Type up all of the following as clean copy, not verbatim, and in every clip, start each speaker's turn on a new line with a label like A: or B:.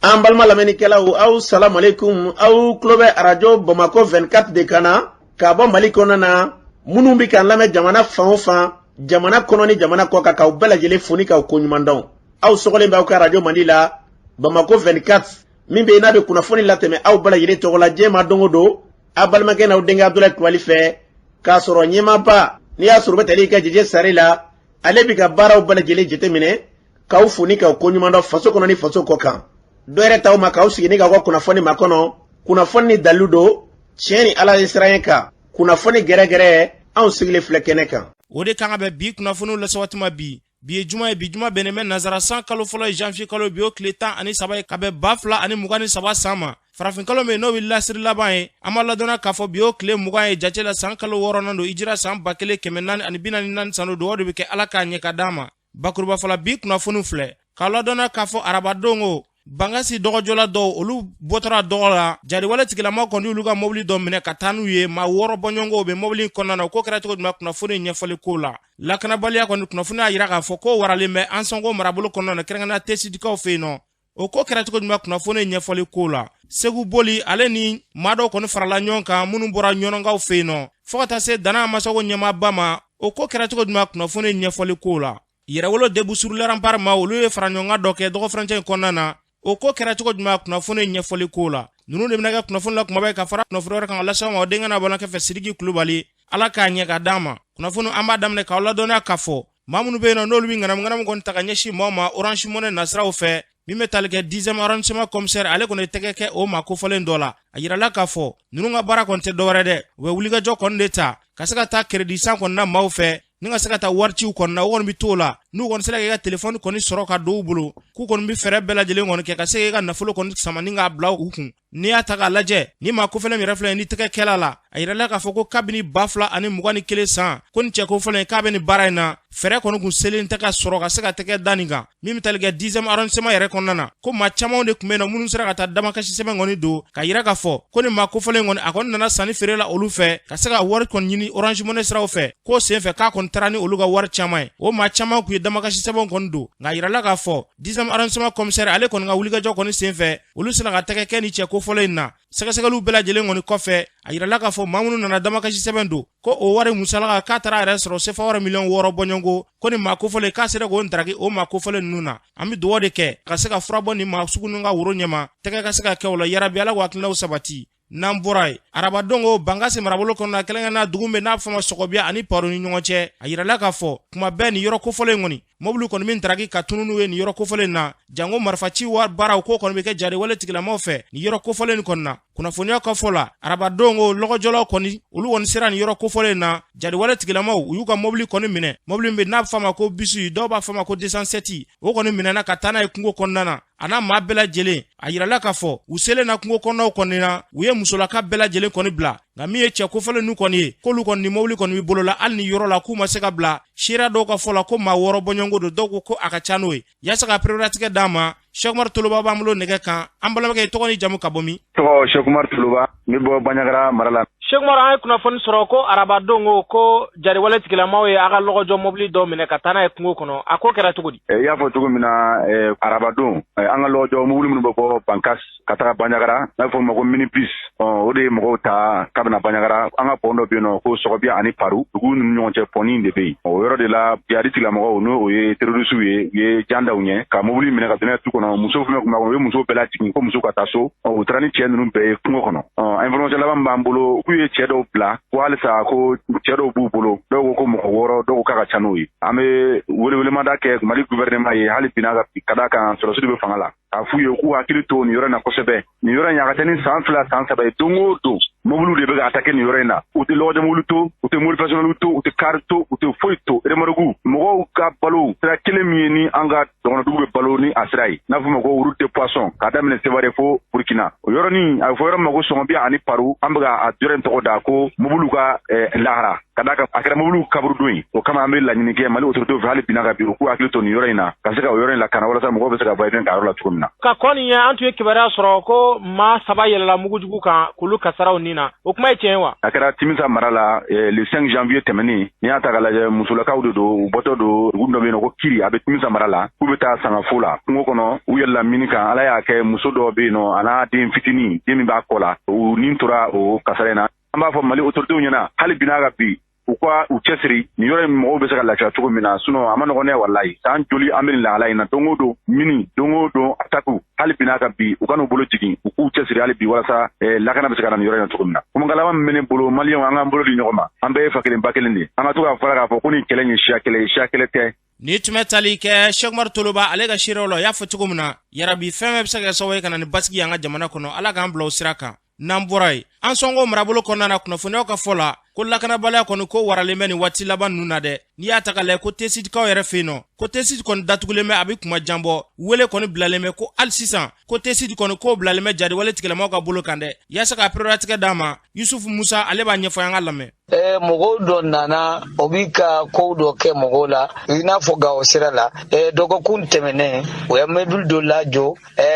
A: An balima lamɛnnikɛlaw, aw salamu aleykum. Aw tulo bɛ Arajo Bamakɔ 24 de kan na k'a bɔ Mali kɔnɔna na. Minnu bɛ k'an lamɛn jamana fan o fan, jamana kɔnɔ ni jamana kɔ kan, k'aw bɛɛ lajɛlen fo ni k'aw koɲuman dɔn. Aw sɔgɔlen bɛ aw ka arajo mandi la, Bamakɔ 24, min bɛ yen n'a bɛ kunnafoni latɛmɛ aw bɛɛ lajɛlen tɔgɔ la diɲɛ ma don o don, aw balimakɛ n'aw denkɛ Abudulayi Kulubali fɛ, k'a sɔrɔ ɲɛmaaba n'i y'a sɔrɔ u bɛ tali kɛ Jeje Sare la, ale bɛ ka baaraw bɛɛ lajɛlen jateminɛ, k'aw fo ni k'aw koɲuman dɔn faso kɔnɔ ni faso kɔ kan. Dɔ yɛrɛ t'aw ma k'aw sigi ni k'aw ka kunnafoni makɔnɔ, kunnafoni ni dalilu don, tiɲɛ ni Ala ye siran kan, kunnafoni gɛrɛgɛrɛ, anw sigilen filɛ kɛnɛ kan.
B: O de kan ka bɛn bi kunnafoniw lase waati ma bi. Bi ye juma ye, bi juma bɛnnen bɛ nazara san kalo fɔlɔ ye, janvier kalo, bi o tile 13 ye ka bɛn 2023 san ma. Farafin kalo min n'o bɛ lasiri laban ye, an b'a ladɔnna k'a fɔ bi o tile 20 ye jate la, san kalo wɔɔrɔnan don, ijira san 1444 san don. Dugawu de bɛ kɛ Ala k'a ɲɛ ka d'an ma. Bakuruba fɔla, bi kunnafoniw filɛ k'a ladɔnna k'a fɔ arabadon o Bankasi dɔgɔjɔla dɔw, olu bɔtɔra dɔgɔ la, jariwale tigilama kɔni olu ka mobili dɔ minɛ ka taa n'u ye. Maa 6 bɔɲɔgɔnw bɛ mobili kɔnɔna na. O ko kɛra cogo jumɛn? Kunnafoni ɲɛfɔli ko la, lakanabaliya kɔni, kunnafoni y'a jira k'a fɔ ko waralen bɛ Ansɔngo marabolo kɔnɔna na, kɛrɛnkɛrɛnnenya Tesidikaw fɛ yen nɔ. O ko kɛra cogo jumɛn? Kunnafoni ɲɛfɔli ko la, Segu Boli, ale ni maa dɔw kɔni farala ɲɔgɔn kan minnu bɔra Ɲɔnɔnkaw fɛ yen nɔ, fo ka taa se Dana Masago ɲɛmaaba ma. O ko kɛra cogo jumɛn? Kunnafoni ɲɛfɔli ko la, Yɛrɛwolo Debout sur les Remparts ma, olu ye fara ɲɔgɔnkan dɔ kɛ dɔgɔfurancɛ in kɔnɔna na. O ko kɛra cogo jumɛn? Kunnafoni ɲɛfɔli ko la, ninnu de bɛna kɛ kunnafoni la kumaba ye ka fara kunnafoni wɛrɛ kan ka lase aw ma o denkɛ n'a balimakɛ fɛ, Sidiki Kulubali. Ala k'a ɲɛ ka d'an ma. Kunnafoni, an b'a daminɛ k'aw ladɔnniya k'a fɔ maa minnu bɛ yen nɔ, n'olu bɛ ŋanamu ŋanamu kɔni ta ka ɲɛsin maaw ma Orange Money nasiraw fɛ, min bɛ tali kɛ 10e arrondissement commissaire, ale kɔni ye tɛgɛ kɛ o maa kofɔlen dɔ la. A yirala k'a fɔ ninnu ka baara kɔni tɛ dɔwɛrɛ dɛ, u bɛ wulikajɔ kɔni de ta ka se ka taa crédit san kɔni na maaw fɛ ni ka se ka taa wariciw kɔni na. O kɔni bɛ t'o la, n'u kɔni sera k'i ka telefɔni kɔni sɔrɔ ka don u bolo, k'u kɔni bɛ fɛɛrɛ bɛɛ lajɛlen kɔni kɛ ka se k'i ka nafolo kɔni sama ni k'a bila u kun. N'i y'a ta k'a lajɛ, ni maa kofɔlen yɛrɛ filɛ ni tɛgɛ kɛla la, a yirala k'a fɔ ko kabini 2021 san ko nin cɛ kofɔlen k'a bɛ nin baara in na, fɛɛrɛ kɔni kun selen tɛ ka sɔrɔ ka se ka tɛgɛ da nin kan. Min bɛ tali kɛ 10e arrondissement yɛrɛ kɔnɔna na, ko maa camanw de tun bɛ yen nɔ minnu sera ka taa damakasi sɛbɛn kɔni don ka yira k'a fɔ ko nin maa kofɔlen kɔni, a kɔni nana sanni feere la olu fɛ ka se ka wari kɔni ɲini Orange Money siraw fɛ, k'o senfɛ k'a kɔni taara ni olu ka wari caman ye. O maa caman tun ye damakasi sɛbɛn kɔni don, nka a yirala k'a fɔ 10e arrondissement commissaire, ale kɔni ka wulikajɔ kɔni senfɛ, olu sera ka tɛgɛ kɛ ni cɛ kofɔlen in na. Sɛgɛsɛgɛliw bɛɛ lajɛlen kɔni kɔfɛ, a yirala k'a fɔ maa minnu nana damakasi sɛbɛn don, ko o wari musalaka k'a taara yɛrɛ sɔrɔ sefa wari miliyɔn 6 bɔɲɔgɔnko, ko ni maa kofɔlen k'a sera k'o ntaraki o maa kofɔlen ninnu na. An bɛ dugawu de kɛ ka se ka fura bɔ nin maa sugu ninnu ka woro ɲɛma, tɛgɛ ka se ka kɛ o la. Yarabi, Ala k'u hakilinaw sabati. N'an bɔra yen, arabadon ko Bankasi marabolo kɔnɔna, kɛrɛnkɛrɛnnenya dugu bɛ n'a fɔ ma Sɔgɔbiya ani Paro ni ɲɔgɔn cɛ, a yirala k'a fɔ kuma bɛɛ nin yɔrɔ kofɔlen kɔni, mobili kɔni bɛ ntaraki ka tunu n'u ye nin yɔrɔ kofɔlen na, janko marifaci baaraw ko kɔni bɛ kɛ jariwale tigilamaw fɛ nin yɔrɔ kofɔlen nin kɔni na. Kunnafoniya ka fɔ la, arabadon ko lɔgɔjɔlaw kɔni, olu kɔni sera nin yɔrɔ kofɔlen na. Jariwale tigilamaw u y'u ka mobili kɔni minɛ, mobili min bɛ n'a bɛ f'a ma ko bisi, dɔw b'a fɔ ma ko 207, o kɔni minɛna ka taa n'a ye kungo kɔnɔna na, a n'a maa bɛɛ lajɛlen. A yirala k'a fɔ u selen na kungo kɔnɔnaw kɔni na, u ye musolaka bɛɛ lajɛlen kɔni bila, nka min ye cɛ kofɔlen ninnu kɔni ye, k'olu kɔni ni mobili kɔni bɛ bolo la hali ni yɔrɔ la, k'u ma se ka bila. Seereya dɔw ka fɔ la ko maa 6 bɔɲɔgɔnko don, dɔw ko ko a ka ca n'o ye. Yaasa ka pereperelatigɛ d'an ma, Sɛkumari Toloba b'an bolo nɛgɛ kan. An balimakɛ, tɔgɔ ni jamu, ka bɔ min?
C: Tɔgɔ Sɛkumari Toloba, n bɛ bɔ Baɲagara mara la.
B: Sɛkumari, an ye kunnafoni sɔrɔ ko arabadon ko jariwale tigilamaw ye a ka lɔgɔjɔ mobili dɔ minɛ ka taa n'a ye kungo kɔnɔ. A ko kɛra cogo di?
C: I y'a fɔ cogo min na, arabadon an ka lɔgɔjɔ mobili minnu bɛ bɔ Bankas ka taga Baɲagara, n'a bɛ fɔ o ma ko minibus, o de ye mɔgɔw ta k'a bɛna Baɲagara. An ka pont dɔ bɛ yen nɔ ko Sɔgɔbiya ani Paru, dugu ninnu ɲɔgɔn cɛ pont de bɛ yen. O yɔrɔ de la jihadi tigilamɔgɔw, n'o ye terroristew ye, u ye jan da u ɲɛ ka mobili minɛ ka don n'a ye tu kɔnɔ. Musow fɛnɛ tun b'a kɔnɔ, u ye musow bɛɛ lajigin ko muso ka taa so. U taara ni cɛ ninnu bɛɛ ye kungo kɔnɔ. Information laban min b'an bolo, k'u ye cɛ dɔw bila, ko halisa ko cɛ dɔw b'u bolo, dɔw ko ko mɔgɔ 6, dɔw ko k'a ka ca n'o ye. An bɛ welewelemada kɛ Mali gouvernement ye hali bi n'a ka d'a kan sɔrɔdasiw bɛ fanga la, k'a f'u ye k'u hakili to nin yɔrɔ in na kosɛbɛ. Nin yɔrɔ in, a ka ca ni san 2, san 3 ye, don o don mobiliw de bɛ ka attaquer nin yɔrɔ in na. U tɛ lɔgɔjɔ mobili to, u tɛ mobili personnel to, u tɛ car to, u tɛ foyi to. Remorque, mɔgɔw ka balo sira kelen min ye ni an ka dɔgɔnɔdugu bɛ balo ni a sira ye, n'a fɔ ma ko route de poisson, k'a daminɛ Sevare fo Burkina, o yɔrɔnin a bɛ fɔ yɔrɔ min ma ko Sɔgɔbiya ani Paru. An bɛ ka a yɔrɔ in tɔgɔ da ko mobiliw ka lahara, ka d'a kan a kɛra mobiliw kaburudon ye. O kama an bɛ laɲini kɛ Mali autorité fɛ hali bi n'a ka bi, u k'u hakili to nin yɔrɔ in na ka se ka o yɔrɔ in lakana, walasa mɔgɔw bɛ se ka va-et-vient k'a yɔrɔ la cogo min na.
B: Ka kɔni ye, an tun ye kibaruya sɔrɔ ko maa 3 yɛlɛla mugujugu kan k'olu kasaraw ni ni na, o kuma ye tiɲɛ ye wa?
C: A kɛra Timisa mara la le 5 janvier tɛmɛnen. N'i y'a ta k'a lajɛ, musolakaw de don, u bɔtɔ don dugu dɔ bɛ yen nɔ ko Kiri, a bɛ Timisa mara la, k'u bɛ taa sangafo la kungo kɔnɔ. U yɛlɛla mini kan, Ala y'a kɛ muso dɔ bɛ yen nɔ, a n'a den fitinin, den min b'a kɔ la, u nin tora o kasara in na. An b'a fɔ Mali autorités ɲɛna, hali bi n'a ka bi, u ka u cɛsiri nin yɔrɔ in, mɔgɔw bɛ se ka lafiya cogo min na. Sinon a ma nɔgɔn ne, walayi. San joli an bɛ nin lahala in na? Don o don mini, don o don attaque. Hali bi n'a ka bi, u ka n'u bolo jigin, u k'u cɛsiri hali bi, walasa lakana bɛ se ka na nin yɔrɔ in na cogo min na. Kumakalama min bɛ ne bolo, Maliyɛnw, an k'an bolo di ɲɔgɔn ma. An bɛɛ ye fa kelen ba kelen de ye. An ka to k'a fɔra k'a fɔ ko nin kɛlɛ in ye siya kɛlɛ ye, siya kɛlɛ tɛ.
B: Ni tun bɛ tali kɛ Sɛkumaru Toloba ale ka seerew la, o y'a fɔ cogo min na, yarabi, fɛn bɛɛ bɛ se ka kɛ sababu ye ka na ni basigi ye an ka jamana kɔnɔ. Ala k'an bila o sira kan. N'an bɔra yen, Ansɔngo marabolo kɔnɔna na, kunnafoniyaw ka fɔ la ko lakanabaliya kɔni ko waralen bɛ nin waati laban ninnu na dɛ. N'i y'a ta ka lajɛ ko Tesitikaw yɛrɛ fɛ yen nɔ, ko Tesiti kɔni datugulen bɛ, a bɛ kuma jan bɔ. Wele kɔni bilalen bɛ ko hali sisan ko Tesiti kɔni ko bilalen bɛ jadiwale tigilamaw ka bolo kan dɛ. Yaasa ka pereperelatigɛ d'a ma, Yusufu Musa ale b'a ɲɛfɔ, an ka lamɛn.
D: Mɔgɔw dɔ nana, o bi ka kow dɔ kɛ mɔgɔw la, i n'a fɔ Gawo sira la. Dɔgɔkun tɛmɛnen, u ye mobili dɔ lajɔ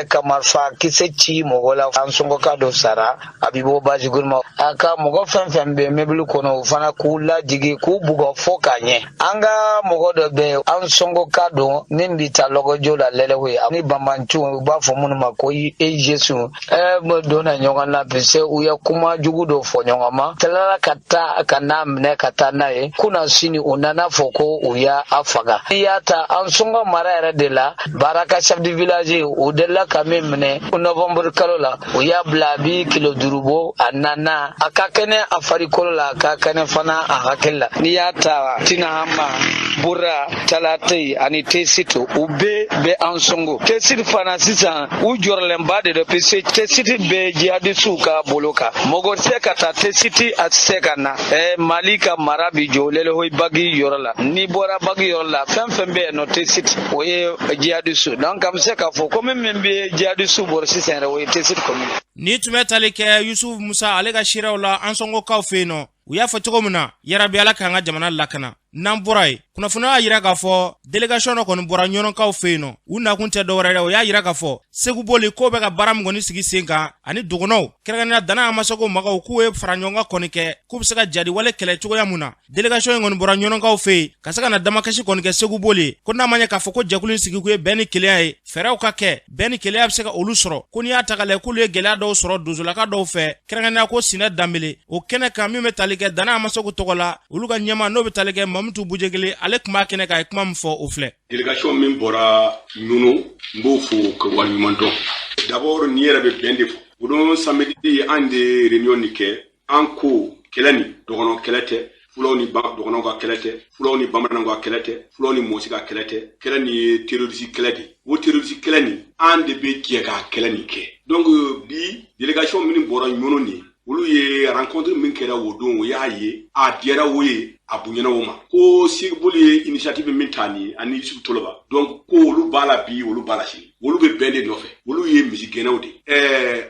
D: ka marifa kisɛ ci mɔgɔ la. Ansɔngɔka dɔ sara, a bi bɔ Basiguruma. A ka mɔgɔ fɛn fɛn bɛ mobili kɔnɔ, o fana k'u lajigi, k'u bugɔ fo k'a ɲɛ. An ka mɔgɔ dɔ bɛ, Ansɔngɔka don, min bi taa lɔgɔjɔ la Lɛlɛwe, ni banbanciw, u b'a fɔ minnu ma ko EGS, donna ɲɔgɔn na parce u ye kuma jugu dɔ fɔ ɲɔgɔn ma, tilala ka taa ka n'a minɛ ka taa n'a ye. Kunna sini, u nana fɔ ko u y'a faga. I y'a ta Ansɔngɔ mara yɛrɛ de la, Baraka chef de village, u delila ka min minɛ novembre kalo la, u y'a bila a bi kilo 5 bɔ. A nana, a ka kɛnɛ a farikolo la, a ka kɛnɛ fana a hakili la. N'i y'a ta Tinahama, Bura, Talatɛ ani Tesiti, u bɛɛ bɛ Ansɔngɔ. Tesiti fana sisan, u jɔrɔlenba de don parce que Tesiti bɛ jihadisiw ka bolo kan. Mɔgɔ tɛ se ka taa Tesiti, a tɛ se ka na. Mali ka mara bi jɔ Lɛlɛhoyi bagi yɔrɔ la. N'i bɔra bagi yɔrɔ la, fɛn fɛn bɛ yen nɔ Tesiti, o ye jihadisiw. Donc an bɛ se k'a fɔ commune min bɛ jihadisiw bolo sisan yɛrɛ, o ye Tesiti commune.
B: Ni tun bɛ tali kɛ Yusuf Musa ale ka seerew la Ansɔngɔkaw fɛ yen nɔ, u y'a fɔ cogo min na, yarabi, Ala k'an ka jamana lakana. N'an bɔra yen, kunnafoniya y'a yira k'a fɔ délégation dɔ kɔni bɔra Ɲɔnɔkaw fɛ yen nɔ. U nakun tɛ dɔwɛrɛ dɛ, o y'a yira k'a fɔ Segu Boli k'o bɛ ka baara min kɔni sigi sen kan ani dɔgɔnɔw, kɛrɛnkɛrɛnnenya Dana Amasako magaw, k'u ye fara ɲɔgɔn kan kɔni kɛ k'u bɛ se ka jadiwale kɛlɛ cogoya mun na. Délégation in kɔni bɔra Ɲɔnɔkaw fɛ yen ka se ka na damakasi kɔni kɛ Segu Boli ko n'a ma ɲɛ k'a fɔ ko jɛkulu in sigi ye bɛn ni kelenya ye, fɛɛrɛw ka kɛ, bɛn ni kelenya bɛ se ka olu sɔrɔ. Ko n'i y'a ta ka lajɛ, k'olu ye gɛlɛya dɔw sɔrɔ donsolaka dɔw fɛ, kɛrɛnkɛrɛnnenya ko Sinɛ Danbele. O kɛnɛ kan, min bɛ tali kɛ Dana Amasako tɔgɔ la, olu ka ɲɛma, n'o bɛ tali kɛ Mamutu Bujegele, ale tun b'a kɛnɛ kan, a ye kuma min fɔ, o filɛ.
E: Délégation min bɔra Ɲɔnɔ, n b'o fo ka waleɲuman dɔn. D'abord, nin yɛrɛ bɛ bɛn de fɔ. O don samedi, an de réunion nin kɛ. An ko kɛlɛ nin, dɔgɔnɔ kɛlɛ tɛ, fulaw ni dɔgɔnɔw ka kɛlɛ tɛ, fulaw ni bamananw ka kɛlɛ tɛ, fulaw ni mɔsi ka kɛlɛ tɛ. Kɛlɛ nin ye terroriste kɛlɛ de. O terroriste kɛlɛ nin, an de bɛ jɛ ka kɛlɛ nin kɛ. Donc bi, délégation minnu bɔra Ɲɔnɔ nin, olu ye rencontre min kɛra o don, o y'a ye a diyara o ye, a bonyana o ma ko Segu ye initiative min ta nin ani Yusufu Toloba. Donc ko olu b'a la bi, olu b'a la sini, olu bɛ bɛn de nɔfɛ, olu ye misigɛnnaw de.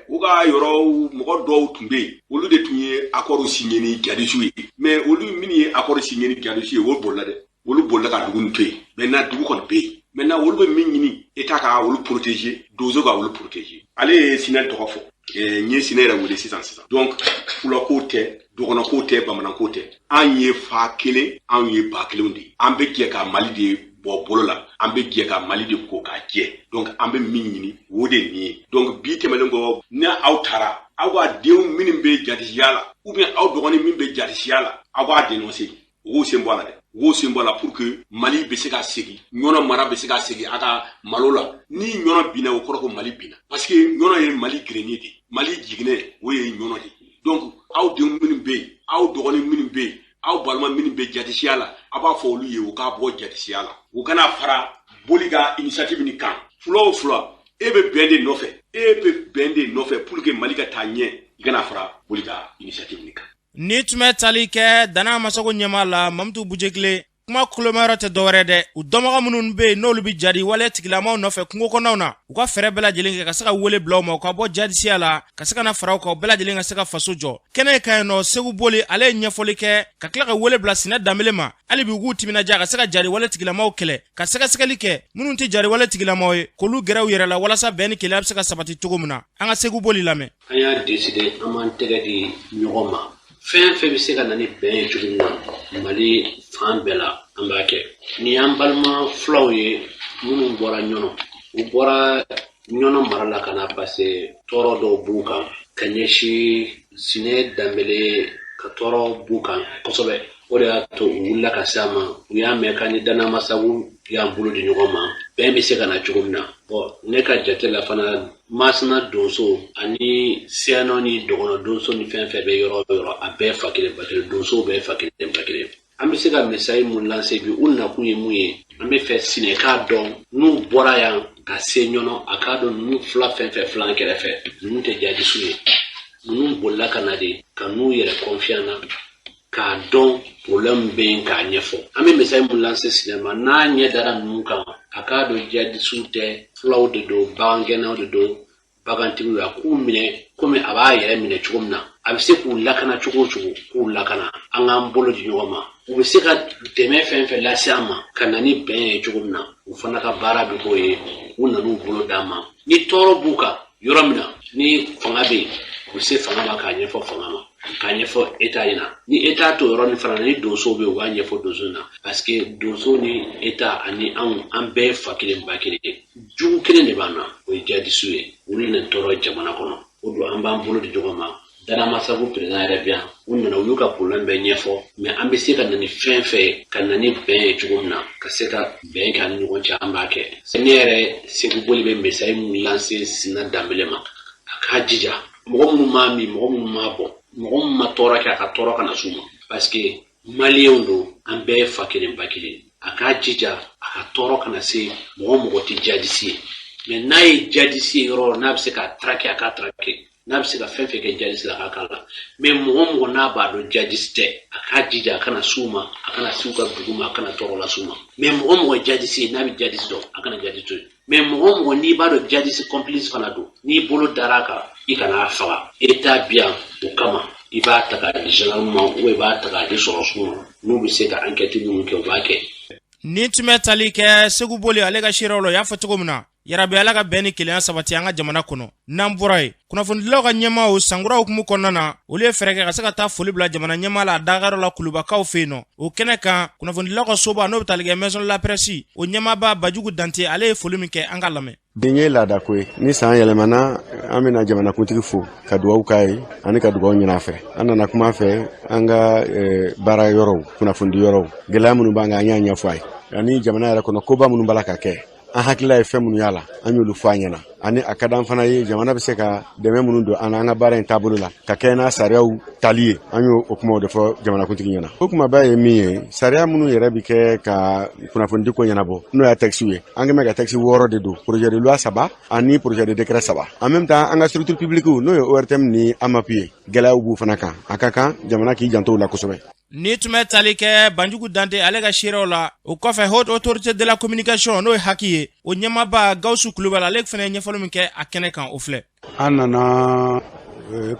E: U ka yɔrɔ mɔgɔ dɔw tun bɛ yen, olu de tun ye accord signé ni jadisiw ye. Mais olu minnu ye accord signé ni jadisiw ye, olu bolila dɛ, olu bolila ka dugu to yen. Maintenant dugu kɔni bɛ yen. Maintenant olu bɛ min ɲini, État ka olu protéger, donso ka olu protéger. Ale ye Sinɛ tɔgɔ fɔ, n ye Sinɛ yɛrɛ wele sisan sisan. Donc fulako tɛ, dɔgɔnɔko tɛ, bamananko tɛ, an ye fa kelen, anw ye ba kelenw de ye. An bɛ jɛ ka Mali de bɔ bolo la, an bɛ jɛ ka Mali de ko k'a jɛ. Donc an bɛ min ɲini, o de nin ye. Donc bi tɛmɛnen kɔ, ni aw taara, aw ka denw minnu bɛ jadisiya la, ou bien aw dɔgɔnin min bɛ jadisiya la, aw b'a dénoncer, u k'u sen bɔ a la dɛ, u k'u sen bɔ a la, pour que Mali bɛ se ka segin, Ɲɔnɔ mara bɛ se ka segin a ka malo la. Ni Ɲɔnɔ binna, o kɔrɔ ko Mali binna, parce que Ɲɔnɔ ye Mali grenier de ye, Mali jiginɛ, o ye Ɲɔnɔ de ye. Donc aw denw minnu bɛ yen, aw dɔgɔnin minnu bɛ yen, aw balima minnu bɛ jadisiya la, a b'a fɔ olu ye u k'a bɔ jadisiya la, u kana fara Boli ka initiative nin kan. Fula o fula, e bɛ bɛn de nɔfɛ, e bɛ bɛn de nɔfɛ pour que Mali ka taa ɲɛ, i kana fara Boli ka initiative nin kan.
B: Ni tun bɛ tali kɛ Dana Masako ɲɛma la, Mamutu Bujekile. Kuma kulomayɔrɔ tɛ dɔwɛrɛ dɛ, u dɔnbaga minnu bɛ yen n'olu bɛ jadi wale tigilamaw nɔfɛ kungo kɔnɔnaw na, u ka fɛɛrɛ bɛɛ lajɛlen kɛ ka se ka wele bila u ma u ka bɔ jadisiya la, ka se ka na fara u kan, u bɛɛ lajɛlen ka se ka faso jɔ. Kɛnɛ kan yen nɔ, Segu Boli ale ye ɲɛfɔli kɛ ka tila ka wele bila Sinɛ Danbele ma hali bi u k'u timinadiya ka se ka jadi wale tigilamaw kɛlɛ, ka sɛgɛsɛgɛli kɛ minnu tɛ jadi wale tigilamaw ye, k'olu gɛrɛ u yɛrɛ la walasa bɛn ni kelenya bɛ se ka sabati cogo min na. An ka Segu Boli lamɛn.
F: An y'a décider an b'an tɛgɛ di ɲɔgɔn ma. Fɛn fɛn bɛ se ka na ni bɛn ye cogo min na Mali fan bɛɛ la, an b'a kɛ. Nin y'an balima fulaw ye minnu bɔra Ɲɔnɔ, u bɔra Ɲɔnɔ mara la ka na parce que tɔɔrɔ dɔw b'u kan ka ɲɛsin Sinɛ Danbele ka tɔɔrɔ b'u kan kosɛbɛ. O de y'a to u wulila ka se an ma. U y'a mɛn k'an ni Danamasagu y'an bolo di ɲɔgɔn ma, bɛn bɛ se ka na cogo min na. Bɔn, ne ka jate la fana, Masina donso ani Sɛnɔ ni Dɔgɔnɔ donso ni fɛn fɛn bɛ yɔrɔ o yɔrɔ, a bɛɛ fa kelen ba kelen, donsow bɛɛ fa kelen ba kelen. An bɛ se ka message mun lancer bi, u nakun ye mun ye? An bɛ fɛ Sinɛ k'a dɔn n'u bɔra yan ka se Ɲɔnɔ, a k'a dɔn ninnu fila fɛn fɛn filan kɛrɛfɛ, ninnu tɛ jadisiw ye. Ninnu bolila ka na de ka n'u yɛrɛ confier na k'a dɔn problème bɛ yen k'a ɲɛfɔ. An bɛ message mun lancer Sinɛ ma, n'a ɲɛ dara ninnu kan, a k'a dɔn jadisiw tɛ, fulaw de don, bagangɛnnaw de don, bagantigiw. A k'u minɛ komi a b'a yɛrɛ minɛ cogo min na. A bɛ se k'u lakana cogo o cogo, k'u lakana. An k'an bolo di ɲɔgɔn ma. U bɛ se ka dɛmɛ fɛn fɛn lase an ma ka na ni bɛn ye cogo min na, u fana ka baara bɛ k'o ye. U nan'u bolo d'an ma. Ni tɔɔrɔ b'u kan yɔrɔ min na, ni fanga bɛ yen, u bɛ se fanga ma k'a ɲɛfɔ fanga ma, k'a ɲɛfɔ État ɲɛna. Ni État t'o yɔrɔnin fana na, ni donsow bɛ yen, u b'a ɲɛfɔ donso na, parce que donso ni État ani anw, an bɛɛ ye fa kelen ba kelen ye. Jugu kelen de b'an na, o ye jadisiw ye. Olu de tɔɔrɔ jamana kɔnɔ. O don an b'an bolo di ɲɔgɔn ma. Danamasagu président yɛrɛ bɛ yan. U nana, u y'u ka problème bɛɛ ɲɛfɔ, mais an bɛ se ka na ni fɛn fɛn ye ka na ni bɛn ye cogo min na, ka se ka bɛn kɛ an ni ɲɔgɔn cɛ, an b'a kɛ. Ne yɛrɛ Segu Boli bɛ message mun lancer Sina Danbele ma, a k'a jija, mɔgɔ minnu m'a min, mɔgɔ minnu m'a bɔ, mɔgɔ minnu ma tɔɔrɔ kɛ, a ka tɔɔrɔ kana s'u ma, parce que maliyɛnw don, an bɛɛ ye fa kelen ba kelen. A k'a jija a ka tɔɔrɔ kana se mɔgɔ mɔgɔ tɛ jadisi ye. Mais n'a ye jadisi ye yɔrɔ o yɔrɔ, n'a bɛ se k'a traquer, a k'a traquer. N'a bɛ se ka fɛn fɛn kɛ jadisi la, a k'a k'a la. Mais mɔgɔ mɔgɔ n'a b'a dɔn jadisi tɛ, a k'a jija a kana s'u ma, a kana s'u ka dugu ma, a kana tɔɔrɔ las'u ma. Mais mɔgɔ mɔgɔ ye jadisi ye, n'a bɛ jadisi dɔn, a kana jadisi to yen. Mais mɔgɔ mɔgɔ n'i b'a dɔn jadisi complice fana don, n'i bolo dara a kan, i kana a faga. État bi yan o kama. I b'a ta k'a di gendarme ma ou i b'a ta k'a di sɔrɔsiw ma, n'u bɛ se ka enquête minnu kɛ, u b'a kɛ.
B: Nin tun bɛ tali kɛ Segu Boli ale ka seerew la. U y'a fɔ cogo min na, yarabi Ala ka bɛn ni kelenya sabati an ka jamana kɔnɔ. N'an bɔra yen, kunnafonidilaw ka ɲɛmaaw, sankura hukumu kɔnɔna na, olu ye fɛɛrɛ kɛ ka se ka taa foli bila jamana ɲɛmaa la a dagayɔrɔ la Kulubakaw fɛ yen nɔ. O kɛnɛ kan, kunnafonidilaw ka soba n'o bɛ tali kɛ Maison de la Presse, o ɲɛmaaba Bajugu Dante, ale ye foli min kɛ, an ka lamɛn.
G: Nin ye laadako ye. Ni san yɛlɛmana, an bɛna jamanakuntigi fo ka dugawu k'a ye ani ka dugawu ɲini a fɛ. An nana kuma fɛ an ka baara yɔrɔw, kunnafonidi yɔrɔw, gɛlɛya minnu b'an kan, an y'a ɲɛfɔ a ye, ani jamana yɛrɛ kɔnɔ koba minnu b'a la ka kɛ, an hakilila ye fɛn minnu y'a la, an y'olu fɔ a ɲɛna, ani a ka d'an fana ye jamana bɛ se ka dɛmɛ minnu don an na an ka baara in taabolo la ka kɛ n'a sariyaw tali ye. An y'o o kumaw de fɔ jamanakuntigi ɲɛna. O kumaba ye min ye, sariya minnu yɛrɛ bɛ kɛ ka kunnafonidi ko ɲɛnabɔ, n'o y'a texte ye, an kɛmɛ ka texte 6 de don, projet de loi saba ani projet de décret saba. En même temps, an ka structure publique, n'o ye ORTM ni AMAP ye, gɛlɛyaw b'u fana kan. A ka kan jamana k'i janto u la kosɛbɛ.
B: Ni tun bɛ tali kɛ Banjugu Dante ale ka seerew la. O kɔfɛ, Haute Autorité de la Communication, n'o ye HAC ye, o ɲɛmaaba Gawusu Kulubali, ale fana ye ɲɛfɔli min kɛ a kɛnɛ kan, o filɛ.
H: An nana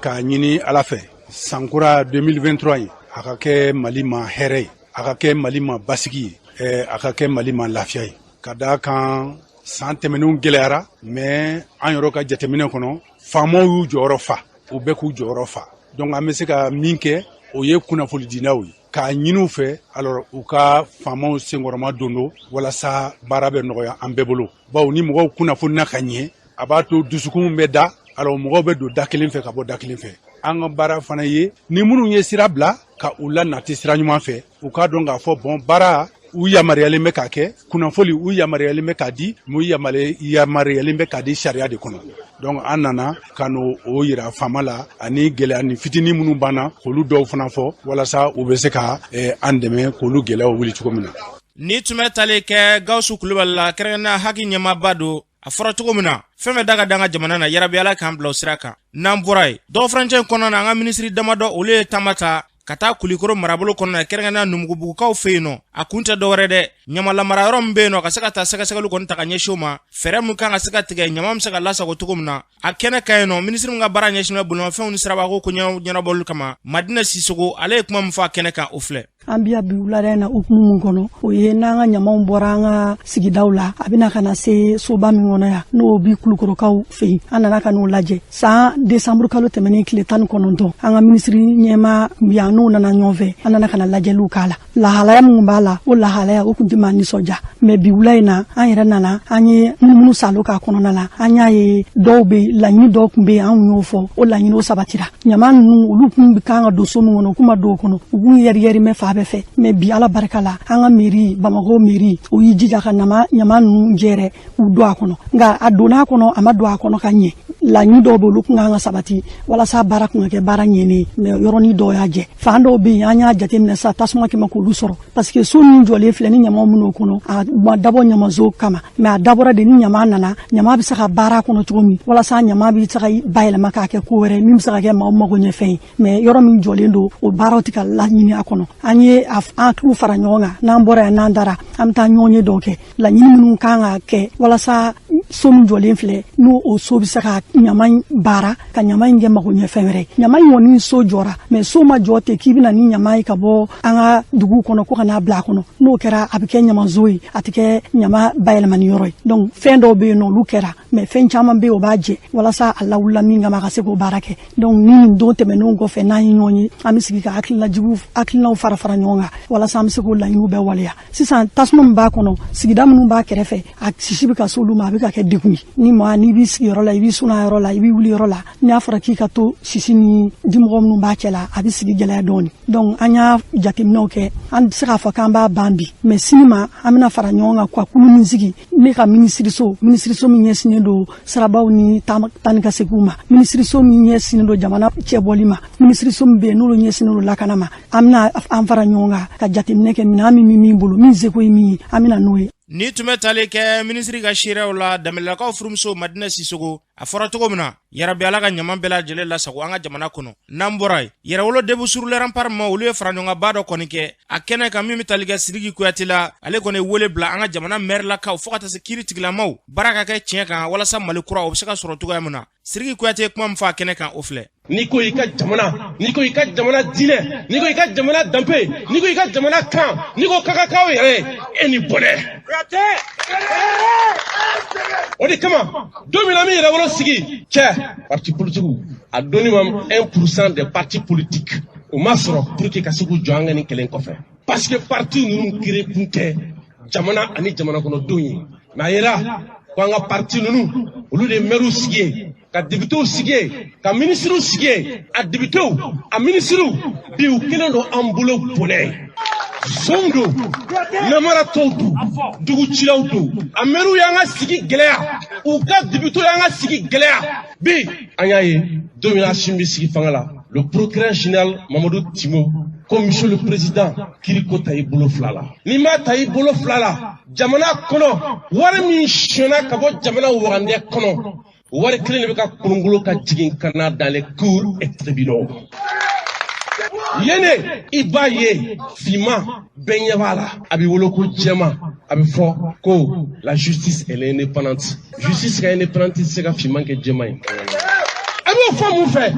H: k'a ɲini Ala fɛ, sankura 2023 ye, a ka kɛ Mali ma hɛrɛ ye, a ka kɛ Mali ma basigi ye, a ka kɛ Mali ma lafiya ye, ka da kan san tɛmɛnenw gɛlɛyara. Mais an yɛrɛ ka jateminɛ kɔnɔ, faamaw y'u jɔyɔrɔ fa, u bɛɛ k'u jɔyɔrɔ fa. Donc an bɛ se ka min kɛ, o ye kunnafonidinaw ye k'a ɲini u fɛ, alors u ka faamaw senkɔrɔma don don walasa baara bɛ nɔgɔya an bɛɛ bolo, bawo ni mɔgɔw kunnafonina ka ɲɛ, a b'a to dusukun bɛ da, alors mɔgɔw bɛ don da kelen fɛ ka bɔ da kelen fɛ. An ka baara fana ye ni minnu ye sira bila ka u la nati sira ɲuman fɛ, u k'a dɔn k'a fɔ bɔn baara u yamaruyalen bɛ k'a kɛ, kunnafoli u yamaruyalen bɛ k'a di, mu yamaruyalen bɛ k'a di sariya de kɔnɔ. Donc an nana ka n'o o yira faama la, ani gɛlɛya ni fitinin minnu banna, k'olu dɔw fana fɔ walasa u bɛ se ka an dɛmɛ k'olu gɛlɛyaw wuli cogo min na.
B: Ni tun bɛ tali kɛ Gawusu Kulubali la, kɛrɛnkɛrɛnnenya HAC ɲɛmaaba don. A fɔra cogo min na, fɛn fɛn da ka da an ka jamana na, yarabi Ala k'an bila o sira kan. N'an bɔra yen, dɔgɔfurancɛ in kɔnɔna na, an ka minisiri damadɔ, olu ye taama ta Ka taa Kulikoro marabolo kɔnɔna, kɛrɛnkɛrɛnnenya Numugubugukaw fɛ yen nɔ. A kun tɛ dɔwɛrɛ dɛ, ɲama lamara yɔrɔ min bɛ yen nɔ, ka se ka taa sɛgɛsɛgɛliw kɔni ta ka ɲɛsin o ma, fɛɛrɛ min kan ka se ka tigɛ, ɲama bɛ se ka lasago cogo min na. A kɛnɛ ka yen nɔ, minisiri min ka baara ɲɛsinnen bɛ bolimafɛnw ni sirabako ko ɲɛnabɔli kama, Madina Sisogo, ale ye kuma min fɔ a kɛnɛ kan, o filɛ.
I: An biya bi wulada in na, hukumu min kɔnɔ, o ye n'an ka ɲamaw bɔra an ka sigidaw la, a bɛna ka na se soba min kɔnɔ yan, n'o bi Kulukorokaw fɛ yen, an nana ka n'o lajɛ. San desanburu kalo tɛmɛnen tile 19, an ka minisiri ɲɛma tun bɛ yan, n'o nana ɲɔgɔn fɛ, an nana ka na lajɛliw k'a la. Lahalaya minnu b'a la, o lahalaya o tun tɛ maa nisɔndiya. Mais bi wula in na, an yɛrɛ nana, an ye munumunu salo k'a kɔnɔna la, an y'a ye dɔw bɛ laɲini dɔw tun bɛ yen, an y'o fɔ, o laɲini o sabatira. Ɲama ninnu, olu tun bɛ kan ka don so min kɔnɔ, u kun ma don o kɔnɔ, u kun yɛri yɛri mɛ fan bɛɛ fɛ. Mais bi, Ala barika la, an ka mairie, Bamakɔ mairie, o y'i jija ka ɲama ninnu jɛrɛ k'u don a kɔnɔ. Nka a donna a kɔnɔ, a ma don a kɔnɔ ka ɲɛ. Laɲini dɔw bɛ, olu kun kan ka sabati walasa baara kun ka kɛ baara ɲɛnen ye, mais yɔrɔnin dɔw y'a jɛ. Fan dɔw bɛ yen, an y'a jateminɛ sisan, tasuma kɛmɛ k'olu sɔrɔ, parce que so min jɔlen filɛ ni ɲamaw minnu kɔnɔ, a ma dabɔ ɲamaso kama, mais a dabɔra de ni ɲama nana, ɲama bɛ se ka baara kɔnɔ cogo min, walasa ɲama bɛ se ka bayɛlɛma k'a kɛ ko wɛrɛ min bɛ se ka kɛ maaw mago ɲɛfɛn ye. Mais yɔrɔ min jɔlen don, o baaraw tɛ ka laɲini a kɔnɔ. An ye an hakiliw fara ɲɔgɔn kan, n'an bɔra yan, n'an dara, an bɛ taa ɲɔgɔn ye dɔw kɛ, laɲini minnu kan ka kɛ walasa so min jɔlen filɛ, n'o o so bɛ se ka ɲama in baara, ka ɲama in kɛ mago ɲɛfɛn wɛrɛ. Ɲama in kɔni, so jɔra, mais so ma jɔ ten k'i bɛna ni ɲama ye ka bɔ an ka dugu kɔnɔ ko ka n'a bila a kɔnɔ. N'o kɛra, a bɛ kɛ ɲamazo ye, a tɛ kɛ ɲama bayɛlɛmani yɔrɔ ye. Donc fɛn dɔw bɛ yen nɔ, olu kɛra, mais fɛn caman bɛ yen, o b'a jɛ walasa a lawulila min kama, a ka se k'o baara kɛ. Donc ni nin don tɛmɛnenw kɔfɛ, n'an ye ɲɔgɔn ye, an bɛ sigi ka hakilinajugu hakilinaw fara fara ɲɔgɔn kan walasa an bɛ se k'o laɲiniw bɛɛ waleya. Sisan, tasuma min b'a kɔnɔ, sigida minnu b'a kɛrɛfɛ, a sisi bɛ ka se olu ma, a bɛ ka kɛ degun ye. Ni maa n'i b'i sigiyɔrɔ la, i b'i suna yɔrɔ la, i b'i wuli yɔrɔ la, n'a fɔra k'i ka to sisi ni dimɔgɔ minnu b'a cɛ la, a bɛ sigi gɛlɛya dɔɔni. Donc an y'a jateminɛw kɛ, an tɛ se k'a fɔ k'an b'a ban bi, mais sini ma, an bɛna fara ɲɔgɔn kan ka kulu min sigi, ne ka minisiriso, minisiriso min ɲɛsinnen don sirabaw ni taa ni ka seginw ma, minisiriso min ɲɛsinnen don jamana cɛbɔli ma, minisiriso min bɛ yen n'olu ɲɛsinnen don lakana ma, an bɛna an fara ɲɔgɔn kan ka jateminɛ kɛ minɛn min bolo, min seko ye min ye, an bɛna n'o ye.
B: Ni tun bɛ tali kɛ minisiri ka seereyaw la, Danbɛlɛlakaw furumuso Madina Sisogo, a fɔra cogo min na, yarabi Ala ka ɲama bɛɛ lajɛlen lasago an ka jamana kɔnɔ. N'an bɔra yen, Yɛrɛwolo Debout sur les Remparts ma, olu ye faraɲɔgɔnba dɔ kɔni kɛ a kɛnɛ kan min bɛ tali kɛ Sidiki Kuyate la. Ale kɔni ye wele bila an ka jamana mɛrilakaw fo ka taa se kiiri tigilamaw, baara ka kɛ tiɲɛ kan walasa Mali kura o bɛ se ka sɔrɔ cogoya min na. Sidiki Kuyate ye kuma min fɔ a kɛnɛ kan, o filɛ.
J: N'i ko i ka jamana, n'i ko i ka jamana diinɛ, n'i ko i ka jamana danbe, n'i ko i ka jamana kan, n'i ko kakakaw yɛrɛ, e ni bɔnɛ. O de kama, don min na an bɛ Yɛrɛwolo sigi cɛ, parti politique a donni ma 1% des partis politiques o ma sɔrɔ pour que ka se k'u jɔ an ka nin kɛlɛ kɔfɛ, parce que parti ninnu créé kun tɛ jamana ani jamana kɔnɔdenw ye. Mais a yera ko an ka parti ninnu, olu de ye maires sigi yen, ka députéw sigi yen, ka ministres sigi yen. A députéw, a ministres, bi u kɛlen don an bolo bɔnɛ. Zonw don, namaratɔw don, dugucilaw don. A maires y'an ka sigi gɛlɛya, u ka députéw y'an ka sigi gɛlɛya. Bi an y'a ye, don min na Assimi bɛ sigi fanga la, le procureur général Mamadou Timo ko: "Monsieur le président, kiriko ta i bolo fila la." N'i m'a ta i bolo fila la, jamana kɔnɔ wari min sonyɛna ka bɔ jamana wagandɛ kɔnɔ, wari kelen de bɛ ka kolongolo ka jigin ka na dans les cours et tribunaux. Yene i b'a ye, finman bɛɛ ɲɛ b'a la, a bɛ wolo ko jɛman, a bɛ fɔ ko la justice, elle est indépendante. Justice ka indépendante tɛ se ka finman kɛ jɛman ye. A b'o fɔ mun fɛ?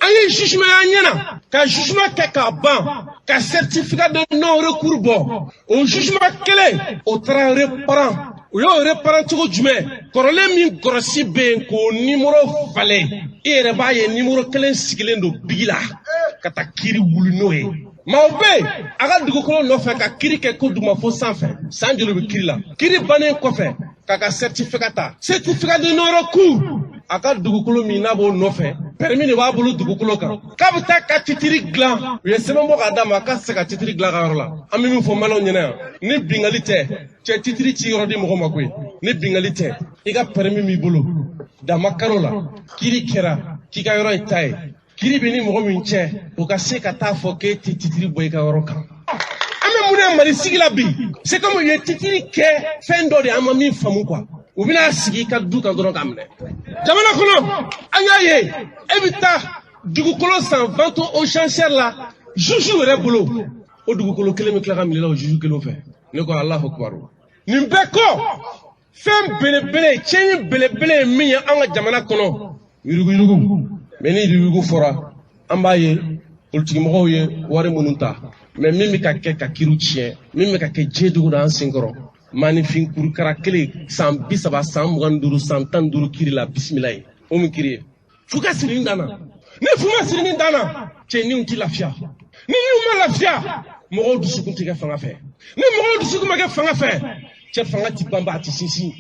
J: An ye jugement y'an ɲɛna, ka jugement kɛ k'a ban, ka certificat de non recours bɔ. O jugement kelen o taara reprend. U y'o reprend cogo jumɛn? Kɔrɔlen min gɔrɔsi bɛ yen k'o nimoro falen, i yɛrɛ b'a ye nimoro kelen sigilen don bigi la ka taa kiiri wuli n'o ye. Maaw bɛ yen a ka dugukolo nɔfɛ ka kiiri kɛ ko duguma fo sanfɛ, san joli bɛ kiiri la. Kiiri bannen kɔfɛ, k'a ka certificat ta, certificat de non recours, a ka dugukolo min n'a b'o nɔfɛ, permis de b'a bolo dugukolo kan, k'a bɛ taa ka titiri dilan. U ye sɛbɛn bɔ k'a d'a ma k'a tɛ se ka titiri dilan a ka yɔrɔ la. An bɛ min fɔ maliyɛnw ɲɛna yan, ni bingali tɛ, cɛ titiri ci yɔrɔ di mɔgɔ ma koyi. Ni bingali tɛ, i ka permis b'i bolo, dama karo la, kiiri kɛra k'i ka yɔrɔ ye ta ye, kiiri bɛ ni mɔgɔ min cɛ, o ka se ka taa fɔ k'e tɛ titiri bɔ i ka yɔrɔ kan. An bɛ mun de Mali sigi la bi? C'est comme u ye titiri kɛ fɛn dɔ de ye, an ma min faamu quoi. U bɛna sigi i ka du kan dɔrɔn k'a minɛ. Jamana kɔnɔ, an y'a ye, e bɛ taa dugukolo san, vente aux enchères la. Juge yɛrɛ bolo o dugukolo kelen bɛ tila ka minɛ o juge kelen fɛ. Ne ko Alahu akibaru. Nin bɛɛ kɔ, fɛn belebele, tiɲɛni belebele ye min ye an ka jamana kɔnɔ, yuruguyurugu. Mais ni yuruguyurugu fɔra, an b'a ye politikimɔgɔw ye wari minnu ta, mais min bɛ ka kɛ ka kiriw tiɲɛ, min bɛ ka kɛ diɲɛ dogo don an senkɔrɔ, maanifin kurukara kelen san 30, san 25, san 15 kiri la, bisimila ye o min kiri ye. Fu ka siri dan na, ni fu ma siri nin dan na, cɛ niw ti lafiya. Ni niw ma lafiya, mɔgɔw dusukun tɛ kɛ fanga fɛ. Ni mɔgɔw dusukun ma kɛ fanga fɛ, cɛ fanga ti banba, a ti sinsin.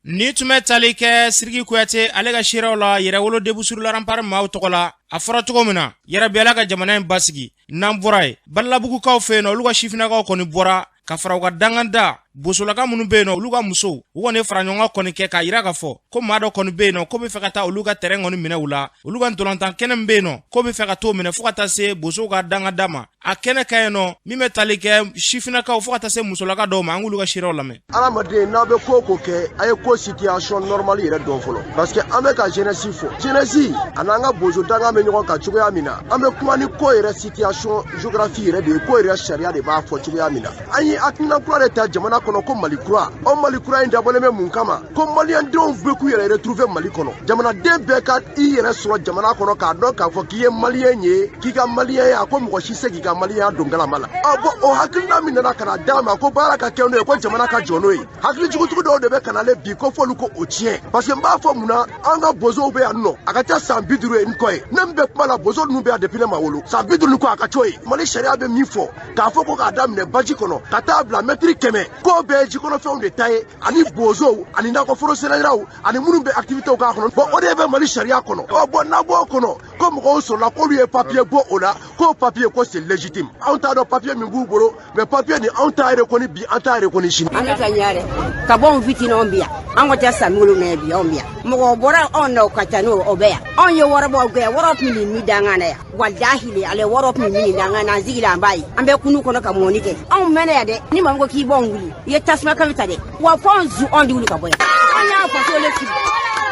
B: Ni tun bɛ tali kɛ Siriki Kuyate ale ka seerew la Yɛrɛwolo Debout sur les Remparts maaw tɔgɔ la. A fɔra cogo min na, yarabi Ala ka jamana in basigi. N'an bɔra yen, Balabugukaw fɛ yen nɔ, olu ka sifinnakaw kɔni bɔra ka fara u ka danganda bosolaka minnu bɛ yen nɔ, olu ka musow, u kɔni fara ɲɔgɔn kan kɔni kɛ k'a yira k'a fɔ ko maa dɔ kɔni bɛ yen nɔ ko bɛ fɛ ka taa olu ka terrain kɔni minɛ u la, olu ka ntolantan kɛnɛ min bɛ yen nɔ ko bɛ fɛ ka t'o minɛ fo ka taa se bosow ka danganda ma. A kɛnɛ ka yen nɔ min bɛ tali kɛ sifinnakaw fo ka taa se musolaka dɔw ma, an k'olu ka seerew lamɛn.
K: Adamaden, n'aw bɛ ko o ko kɛ, a ye ko situation normale yɛrɛ dɔn fɔlɔ, parce que an bɛ ka jeunesse fɔ, jeunesse a n'an ka bozo danga bɛ ɲɔgɔn kan cogoya min na, an bɛ kuma ni ko yɛrɛ situation géographie yɛrɛ de ye, ko yɛrɛ sariya de b'a fɔ cogoya min na. An ye hakilina kura de ta jamana kɔnɔ ko Mali kura. O Mali kura in dabɔlen bɛ mun kama? Ko maliyɛndenw bɛ k'u yɛrɛ retrouver Mali kɔnɔ. Jamanaden bɛɛ ka i yɛrɛ sɔrɔ jamana kɔnɔ k'a dɔn k'a fɔ k'i ye maliyɛn ye, k'i ka maliyɛn ye, a ko mɔgɔ si se k'i ka maliyɛnya don galama la. Ɔ bɔn, o hakilina min nana ka na d'a ma ko baara ka kɛ n'o ye, ko jamana ka jɔ n'o ye, hakilijugujugu dɔw de bɛ ka nale bi ko f'olu ko o tiɲɛ. Parce que n b'a fɔ mun na, an ka bozow bɛ yan nɔ, a ka ca san 50 ye n kɔ ye. Ne min bɛ kuma la, bozo ninnu bɛ yan depuis ne ma wolo, san 50 ni kɔ a ka c'o ye. Mali sariya bɛ min fɔ, k'a fɔ ko k'a daminɛ baji kɔnɔ ka taa bila mɛtiri 100, k'o bɛɛ ye jikɔnɔfɛnw de ta ye, ani bozow ani nakɔforo sɛnɛlaw ani minnu bɛ activitéw k'a kɔnɔ. Bon, o de bɛ Mali sariya kɔnɔ. Ɔ bɔn, n'a b'o kɔnɔ ko mɔgɔw sɔrɔla k'olu ye papier bɔ o la, k'o papier ko c'est légitime, anw t'a dɔn papier min b'u bolo, mais papier nin anw t'a reconnu bi, an t'a reconnu sini.
L: An bɛ ka ɲa dɛ, ka bɔ anw fitinin anw bi yan, an ka ca san 70 ye bi, anw bi yan, mɔgɔ bɔra anw na o ka ca n'o o bɛ yan. Anw ye wɔrɔbɔ gɛn, wɔrɔ tun bɛ min dangan na yan, walahi ale wɔrɔ tun bɛ min dangan na, an sigilen an b'a ye, an bɛ kunu kɔnɔ ka mɔni kɛ. Anw mɛnna yan dɛ, ni maa min ko k'i b'anw wuli, i ye tasuma kami ta dɛ, wa fo anw zu anw de wuli ka bɔ yan. An y'an faso le fili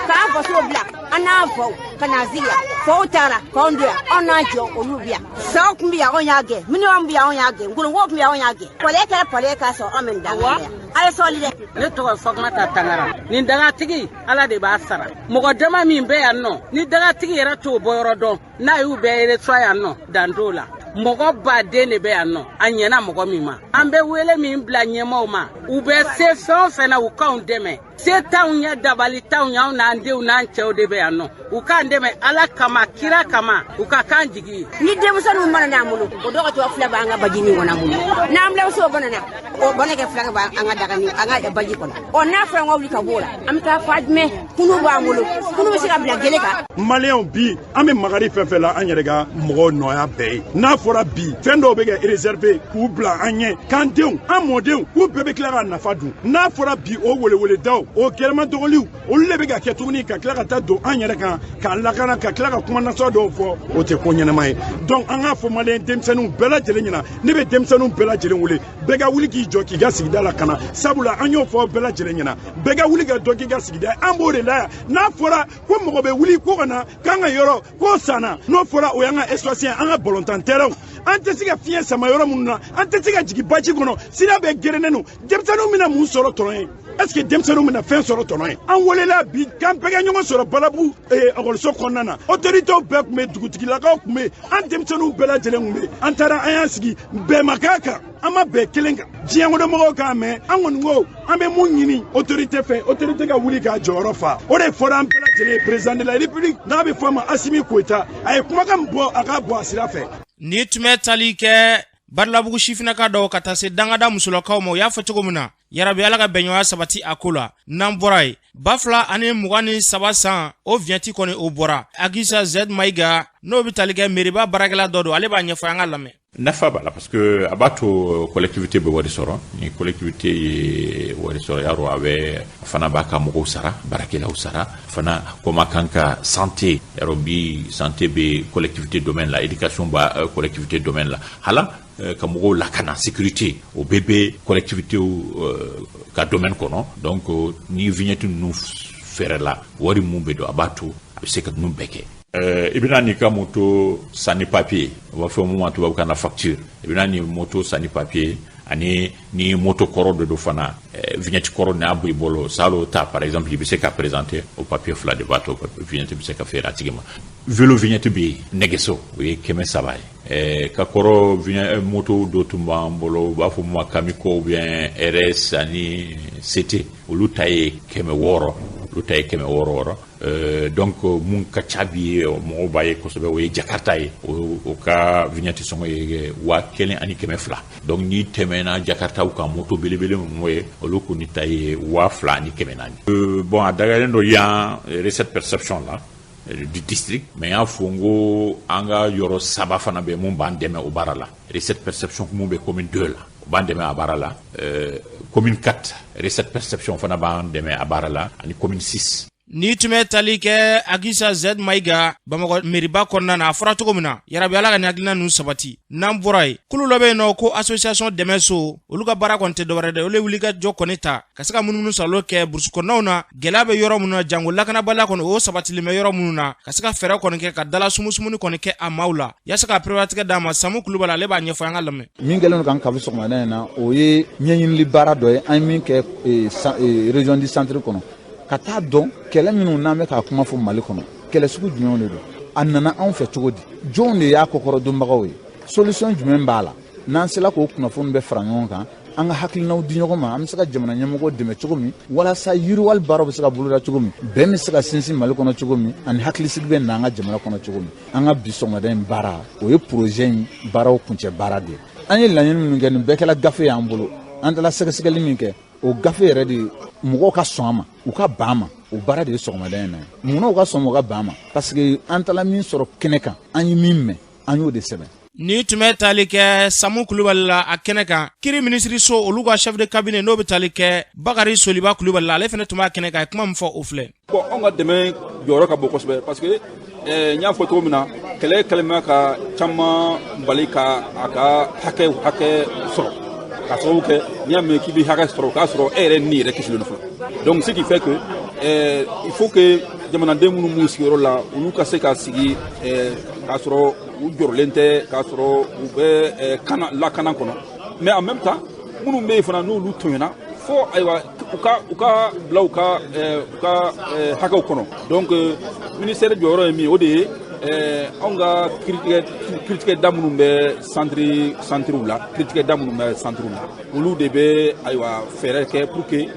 L: k'an faso bila, an n'an faw ka na sigi yan, faw taara k'anw to yan, anw n'an cɛw olu bi yan. Saw tun bɛ yan, anw y'a gɛn, minnu bɛ yan, anw y'a gɛn, ngolonko tun bɛ yan, anw y'a gɛn, pɔlɛ kɛra pɔlɛ k'a sɔrɔ anw bɛ nin dangan na yan. A ye sɔɔli dɛ.
M: Ne tɔgɔ Fatumata Tangara. Nin dagatigi, Ala de b'a sara. Mɔgɔ dama min bɛ yan nɔ, ni dagatigi yɛrɛ t'o bɔyɔrɔ dɔn, n'a y'u bɛɛ reçoit yan nɔ, dan t'o la. Mɔgɔ baden de bɛ yan nɔ, a ɲɛna mɔgɔ min ma. An bɛ wele min bila ɲɛmaaw ma, u bɛ se fɛn o fɛn na, u k'anw dɛmɛ. Se t'anw ɲɛ, dabali t'anw ɲɛ, anw n'an denw n'an cɛw de bɛ yan nɔ. U k'an dɛmɛ Ala kama, kira kama, u ka k'an jigi ye.
L: Ni denmisɛnninw mana n'an bolo, o dɔw ka to fila b'an ka baji min kɔnɔ an bolo. N'an bilamusow bana na, o bana kɛ fila b'an ka daga ni an ka baji kɔnɔ. Ɔ n'a fɔra an ka wuli ka b'o la, an bɛ taa fa jumɛn? Kunu b'an bolo, kunu bɛ se ka bila gele kan.
E: Maliyɛnw, bi an bɛ magari fɛn fɛn la, an yɛrɛ ka mɔgɔw nɔya bɛɛ ye. N'a fɔra bi fɛn dɔw bɛ kɛ réservé k'u bila an ɲɛ, k'an denw, an mɔdenw, k'u bɛɛ bɛ tila ka nafa dun. N'a fɔra bi o weleweledaw, o gɛrɛma dɔgɔliw, olu de bɛ ka kɛ tuguni ka tila ka taa don an yɛrɛ kan k'an lakana, ka tila ka kuma nasɔn dɔw fɔ, o tɛ ko ɲɛnama ye. Donc an k'a fɔ maliyɛn denmisɛnninw bɛɛ lajɛlen ɲɛna, ne bɛ denmisɛnninw bɛɛ lajɛlen wele, bɛɛ ka wuli k'i jɔ k'i ka sigida lakana. Sabula an y'o fɔ bɛɛ lajɛlen ɲɛna, bɛɛ ka wuli ka dɔ k'i ka sigida, an b'o de la yan. N'a fɔra ko mɔgɔ bɛ wuli ko ka na k'an ka yɔrɔ k'o sanna, n'o fɔra o y'an ka espace ye, an ka balontan terrain, an tɛ se ka fiɲɛ sama yɔrɔ minnu na, an tɛ se ka jigin baji kɔnɔ, sira bɛɛ gerennen don, denmisɛnninw bɛna mun sɔrɔ tɔnɔ ye? Est ce que denmisɛnninw bɛna fɛn sɔrɔ tɔnɔ ye? An welela bi k'an bɛɛ ka ɲɔgɔn sɔrɔ Balabu ekɔliso kɔnɔna na. Autorités bɛɛ tun bɛ, dugutigilakaw tun bɛ, an denmisɛnninw bɛɛ lajɛlen tun bɛ. An taara, an y'an sigi, bɛn ma k'a kan, an ma bɛn kelen kan. Diɲɛ kɔnɔ mɔgɔw k'a mɛn, an kɔni ko an bɛ mun ɲini autorité fɛ? Autorité ka wuli k'a jɔyɔrɔ fa. O de fɔra an bɛɛ lajɛlen ye. Président de la République, n'a bɛ fɔ a ma Asimi Goyita, a ye kumakan min bɔ, a k'a bɔ a sira fɛ.
B: Ni tun bɛ tali kɛ Barilabugu sifinnaka dɔw ka taa se dangada musolakaw ma, u y'a fɔ cogo min na, yarabi Ala ka bɛnɲɔgɔnya sabati a ko la. N'an bɔra yen, 2023 san, o vignette kɔni o bɔra. Agisa Z Mayiga, n'o bɛ tali kɛ meriba baarakɛla dɔ don, ale b'a ɲɛfɔ, an ka lamɛn.
N: Nafa b'a la, parce que a b'a to collectivité bɛ wari sɔrɔ. Ni collectivité ye wari sɔrɔ, y'a dɔn a bɛ a fana b'a ka mɔgɔw sara, baarakɛlaw sara fana. Comme a kan ka santé, y'a dɔn bi santé bɛ collectivité domaine la, éducation b'a collectivité domaine la, hala ka mɔgɔw lakana, sécurité, o bɛɛ bɛ collectivité ka domaine kɔnɔ. Donc ni vignette ninnu fɛɛrɛ la, wari mun bɛ don, a b'a to a bɛ se ka ninnu bɛɛ kɛ. I bɛna n'i ka moto san ni papier, u b'a fɔ mun ma tubabukan na facture. I bɛna ni moto san ni papier, ani ni moto kɔrɔ de don fana, vignette kɔrɔ n'a b'i bolo salo ta, par exemple, i bɛ se ka présenter o papier fila de b'a to vignette bɛ se ka feere a tigi ma. Vélo vignette bɛ yen, nɛgɛso, o ye 300 ye. Ka kɔrɔ, moto dɔ tun b'an bolo, u b'a fɔ mun ma Kamiko ou bien RS ani CT, olu ta ye 600, olu ta ye 600 wɔɔrɔ. Donc mun ka ca bi, mɔgɔw b'a ye kosɛbɛ, o ye Jakarta ye. O ka vignette sɔngɔ ye 1200. Donc n'i tɛmɛna Jakartaw kan, moto belebele ninnu ye, olu kɔni ta ye 2400. Bon, a dagalen don yan recette perception la du district, mais n y'a fɔ n ko an ka yɔrɔ saba fana bɛ mun b'an dɛmɛ o baara la. Recette perception mun bɛ commune 2 la, o b'an dɛmɛ a baara la. Commune 4 recette perception fana b'an dɛmɛ a baara la, ani commune 6.
B: Ni tun bɛ tali kɛ Agisa Z Mayiga, Bamakɔ meriba kɔnɔna na, a fɔra cogo min na, yarabi Ala ka nin hakilina ninnu sabati. N'an bɔra yen, kulu dɔ bɛ yen nɔ ko association dɛmɛ so, olu ka baara kɔni tɛ dɔwɛrɛ dɛ, olu ye wulikajɔ kɔni ta ka se ka munumunu salo kɛ burusi kɔnɔnaw na, gɛlɛya bɛ yɔrɔ minnu na, jango lakanabaliya kɔni o sabatilen bɛ yɔrɔ minnu na, ka se ka fɛɛrɛ kɔni kɛ ka dala sumusumuni kɔni kɛ a maaw la, yaasa ka pereperelatigɛ d'a ma. Samu Kulubali, ale b'a ɲɛfɔ, an ka lamɛn.
O: Min kɛlen don k'an kabi sɔgɔmada in na, o ye ɲɛɲinili baara dɔ ye an ye min kɛ région du centre kɔnɔ, ka taa dɔn kɛlɛ minnu n'an bɛ k'a kuma fɔ Mali kɔnɔ, kɛlɛ sugu jumɛnw de don, a nana anw fɛ cogo di, jɔnw de y'a kɔkɔrɔdonbagaw ye, solution jumɛn b'a la. N'an sera k'o kunnafoni bɛɛ fara ɲɔgɔn kan, an ka hakilinaw di ɲɔgɔn ma, an bɛ se ka jamana ɲɛmɔgɔw dɛmɛ cogo min walasa yiriwali baaraw bɛ se ka boloda cogo min, bɛn bɛ se ka sinsin Mali kɔnɔ cogo min, ani hakilisigi bɛ na an ka jamana kɔnɔ cogo min. An ka bi sɔgɔmada in baara, o ye projet in baaraw kuncɛ baara de ye. An ye laɲini minnu kɛ, nin bɛɛ kɛla gafe y'an bolo. An taara sɛgɛsɛgɛli min kɛ, o gafe yɛrɛ de, mɔgɔw ka sɔn a ma, u ka ban a ma, o baara de ye sɔgɔmada in na ye. Munna u ka sɔn, u ka ban a ma? Parce que an taara min sɔrɔ kɛnɛ kan, an ye min mɛn, an y'o de sɛbɛn.
B: Ni tun bɛ tali kɛ Samu Kulubali la a kɛnɛ kan, kiri minisiriso olu ka chef de cabinet, n'o bɛ tali kɛ Bakari Soliba Kulubali la, ale fana tun b'a kɛnɛ kan, a ye kuma min fɔ, o filɛ.
P: Bon, anw ka dɛmɛ jɔyɔrɔ ka bon kosɛbɛ, parce que n y'a fɔ cogo min na, kɛlɛ kɛlɛma ka caman bali ka a ka hakɛ sɔrɔ, ka sababu kɛ n'i y'a mɛn k'i bɛ hakɛ sɔrɔ, o k'a sɔrɔ e yɛrɛ ni yɛrɛ kisilen don fɔlɔ. Donc ce qui fait que il faut que jamanaden minnu b'u sigiyɔrɔ la, olu ka se ka sigi k'a sɔrɔ u jɔrɔlen tɛ, k'a sɔrɔ u bɛ kana lakana kɔnɔ. Mais en même temps, minnu bɛ yen fana, n'olu tɔɲɔna fo, ayiwa, u ka bila u ka hakɛw kɔnɔ. Donc ministère jɔyɔrɔ ye min ye, o de ye anw ka kiritigɛda minnu bɛ centrew la, kiritigɛda minnu bɛ centrew la, olu de bɛ, ayiwa, fɛɛrɛ kɛ pour que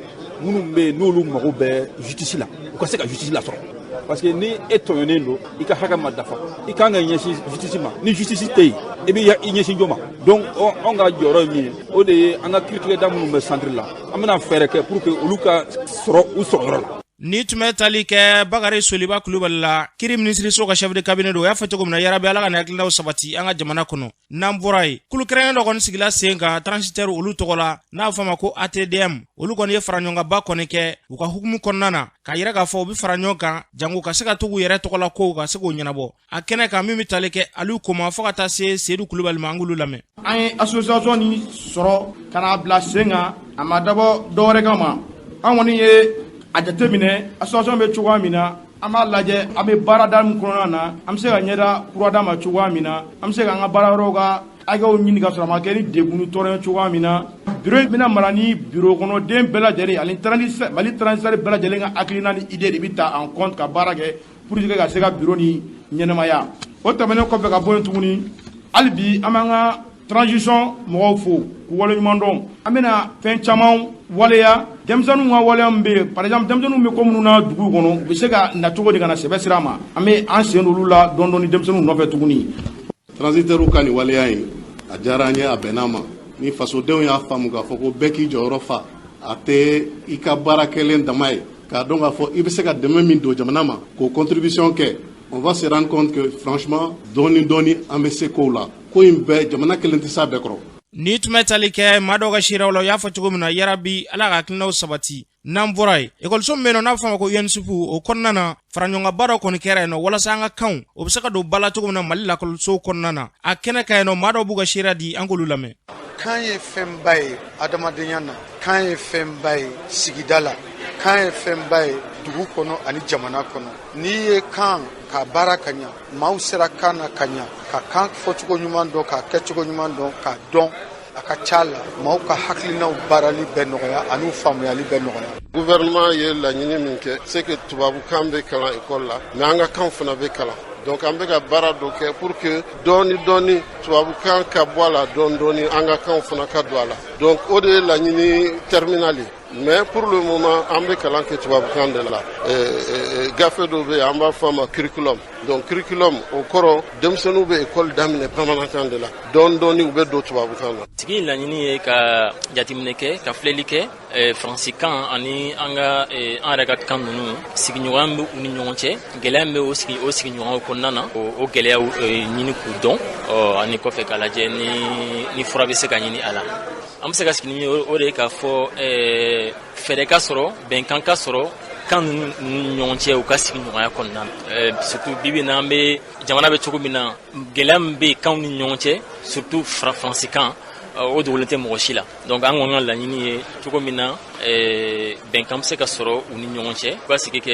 P: minnu bɛ yen, n'olu mago bɛ justice la, u ka se ka justice lasɔrɔ. Parce que ni e tɔɲɔnen don, i ka hakɛ ma dafa, i kan ka ɲɛsin justice ma. Ni justice tɛ yen, i bɛ i ɲɛsin jɔn ma? Donc anw ka jɔyɔrɔ ye min ye, o de ye an ka kiritigɛda minnu bɛ centre la, an bɛna fɛɛrɛ kɛ pour que olu ka sɔrɔ u sɔrɔyɔrɔ la.
B: Ni tun bɛ tali kɛ Bakari Soliba Kulubali la, kiri minisiriso ka chef de cabinet don, o y'a fɔ cogo min na, yarabi Ala ka nin hakilinaw sabati an ka jamana kɔnɔ. N'an bɔra yen, kulu kɛrɛnkɛrɛn dɔ kɔni sigila sen kan transitaire olu tɔgɔ la, n'a bɛ fɔ a ma ko ATDM. Olu kɔni ye faraɲɔgɔnkanba kɔni kɛ u ka hukumu kɔnɔna na, k'a yira k'a fɔ u bɛ fara ɲɔgɔn kan jango ka se ka to k'u yɛrɛ tɔgɔla kow ka se k'o ɲɛnabɔ. A kɛnɛ kan, min bɛ tali kɛ Aliyu Koma fo ka taa se Seyidu Kulubali ma, an k'olu lamɛn.
Q: An ye association ni sɔrɔ ka n'a bila sen kan, a ma dabɔ dɔwɛrɛ kama. An kɔni ye a jateminɛ, association bɛ cogoya min na, an b'a lajɛ an bɛ baarada min kɔnɔna na, an bɛ se ka ɲɛda kura d'a ma cogoya min na, an bɛ se k'an ka baara yɔrɔw ka hakɛw ɲini ka sɔrɔ a ma kɛ ni degun ni tɔɔrɔ ye cogoya min na. Bureau in bɛna mara ni bureau kɔnɔden bɛɛ lajɛlen ani Mali transitaire bɛɛ lajɛlen ka hakilina ni idée de bɛ ta en compte ka baara kɛ pour que ka se ka bureau ni ɲɛnamaya. O tɛmɛnen kɔfɛ ka bɔ yen tuguni, hali bi an b'an ka transition mɔgɔw fo k'u waleɲuman dɔn. An bɛna fɛn caman waleya, denmisɛnninw ka waleya min bɛ yen, par exemple denmisɛnninw bɛ ko minnu na dugu kɔnɔ, u bɛ se ka na cogo di ka na sɛbɛ sira ma. An bɛ an sen don olu la dɔɔni dɔɔni denmisɛnninw nɔfɛ tuguni.
R: Transitaires ka nin waleya in, a diyara an ye, a bɛn'a ma. Ni fasodenw y'a faamu k'a fɔ ko bɛɛ k'i jɔyɔrɔ fa, a tɛ i ka baara kɛlen dama ye, k'a dɔn k'a fɔ i bɛ se ka dɛmɛ min don jamana ma, k'o contribution kɛ, on va se rendre compte que franchement, dɔɔni dɔɔni, an bɛ se kow la. Ko in bɛɛ, jamana kelen tɛ s'a bɛɛ kɔrɔ.
B: Ni tun bɛ tali kɛ maa dɔw ka seerew la, u y'a fɔ cogo min na, yarabi Ala ka hakilinaw sabati. N'an bɔra yen, ekɔliso min bɛ yen nɔ, n'a bɛ fɔ a ma ko UNSUP, o kɔnɔna na, faraɲɔgɔnkanba dɔ kɔni kɛra yen nɔ walasa an ka kanw o bɛ se ka don ba la cogo min na Mali lakɔlisow kɔnɔna na. A kɛnɛ kan yen nɔ, maa dɔw b'u ka seereya di, an k'olu lamɛn.
S: Kan ye fɛnba ye adamadenya na, kan ye fɛnba ye sigida la, kan ye fɛnba ye dugu kɔnɔ ani jamana kɔnɔ. N'i ye kan k'a baara ka ɲa, maaw sera kan na ka ɲa, ka kan fɔcogo ɲuman dɔn, k'a kɛcogo ɲuman dɔn, k'a dɔn, a ka ca la maaw ka hakilinaw baarali bɛ nɔgɔya an'u faamuyali bɛ nɔgɔya.
R: Gouvernement ye laɲini min kɛ, c'est que tubabukan bɛ kalan école la, mais an ka kan fana bɛ kalan. Donc an bɛ ka baara dɔ kɛ pour que dɔɔni dɔɔni tubabukan ka bɔ a la, dɔɔni dɔɔni an ka kanw fana ka don a la. Donc o de ye laɲini terminal ye. Mais pour le moment, an bɛ kalan kɛ tubabukan de la. Gafe dɔ bɛ yen, an b'a fɔ a ma curriculum. Donc curriculum o kɔrɔ, denmisɛnninw bɛ école daminɛ bamanankan de la, dɔɔni dɔɔni u bɛ don tubabukan na.
T: Sigi in laɲini ye ka jateminɛ kɛ, ka filɛli kɛ faransikan ani an ka an yɛrɛ ka kan ninnu, sigiɲɔgɔnya bɛ u ni ɲɔgɔn cɛ, gɛlɛya bɛ o sigi o sigiɲɔgɔnw kɔnɔna na, o gɛlɛyaw ɲini k'u dɔn, ani kɔfɛ k'a lajɛ ni fura bɛ se ka ɲini a la. An bɛ se ka sigi ni o de ye k'a fɔ fɛɛrɛ ka sɔrɔ, bɛnkan ka sɔrɔ kan ninnu ni ɲɔgɔn cɛ, u ka sigiɲɔgɔnya kɔnɔna na. Surtout bibi na, an bɛ jamana bɛ cogo min na, gɛlɛya min bɛ yen kanw ni ɲɔgɔn cɛ, surtout faransikan, o dogolen tɛ mɔgɔ si la. Donc an kɔni ka laɲini ye cogo min na bɛnkan bɛ se ka sɔrɔ u ni ɲɔgɔn cɛ, u ka sigi kɛ